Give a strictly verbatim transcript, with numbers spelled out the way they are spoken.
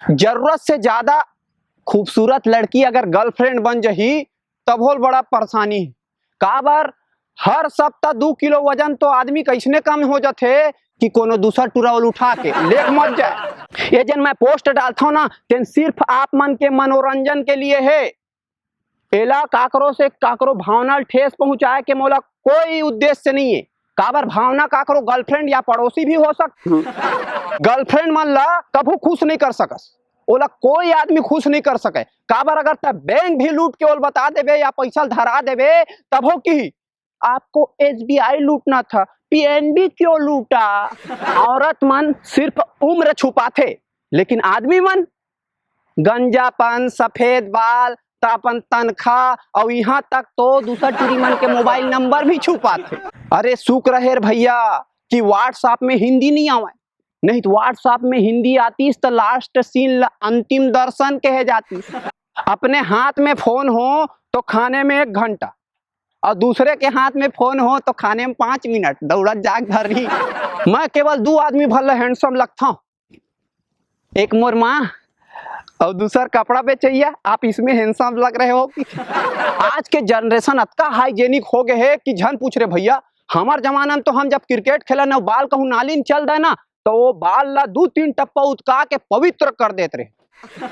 जरूरत से ज्यादा खूबसूरत लड़की अगर गर्लफ्रेंड बन जही, तब होल बड़ा परेशानी हे। काबर, हर सप्ताह दू किलो वजन तो आदमी कैसने कम हो जाथे कि कोनो दूसर टुरा ओल उठा के लेग मत जाए। ये जन मैं पोस्ट डालथव ना, तेन सिर्फ आप मन के मनोरंजन के लिए हे। एला काकरो से काकरो भावना ल ठेस पहुंचाए के मोला कोई उद्देश्य नहीं है। काबर, भावना काकरो गर्लफ्रेंड या पड़ोसी भी हो सकती। गर्लफ्रेंड मन ला कभू खुश नहीं कर सकस, ओला कोई आदमी खुश नहीं कर सके। काबर, अगर त बैंक भी लूट के ओल बता देबे या पैसा ल धरा देबे, तभो की आपको एसबीआई लूटना था, पीएनबी क्यों लूटा? औरत मन सिर्फ उम्र छुपाथे, लेकिन आदमी मन गंजापन, सफेद बाल, त अपन तनखा, अउ इहां तक तो दूसर टुरी मन के मोबाइल नंबर भी छुपाथे। अरे शुक्र हे रे भैया कि WhatsApp में हिंदी नहीं आवे, नहीं तो WhatsApp में हिंदी आतीस त लास्ट सीन ला अंतिम दर्शन कहे जातीस। अपने हाथ में फोन हो तो खाने में एक घंटा, और दूसरे के हाथ में फोन हो तो खाने में पांच मिनट दौड़त जाग धरही। मैं केवल दू आदमी भर ल हैंडसम लगथव, एक मोर माँ और दूसर कपड़ा बेचैया। आप इसमें हैंडसम लग रहे हो कि? आज के जनरेशन अतका हाइजेनिक हो गए है कि झन पूछ रे भैया। हमार जमाना में तो हम जब क्रिकेट खेलन अउ बाल कहूँ नाली में चल दे ना, तो वो बाल ला दू तीन टप्पा उतका के पवित्र कर देत रहे।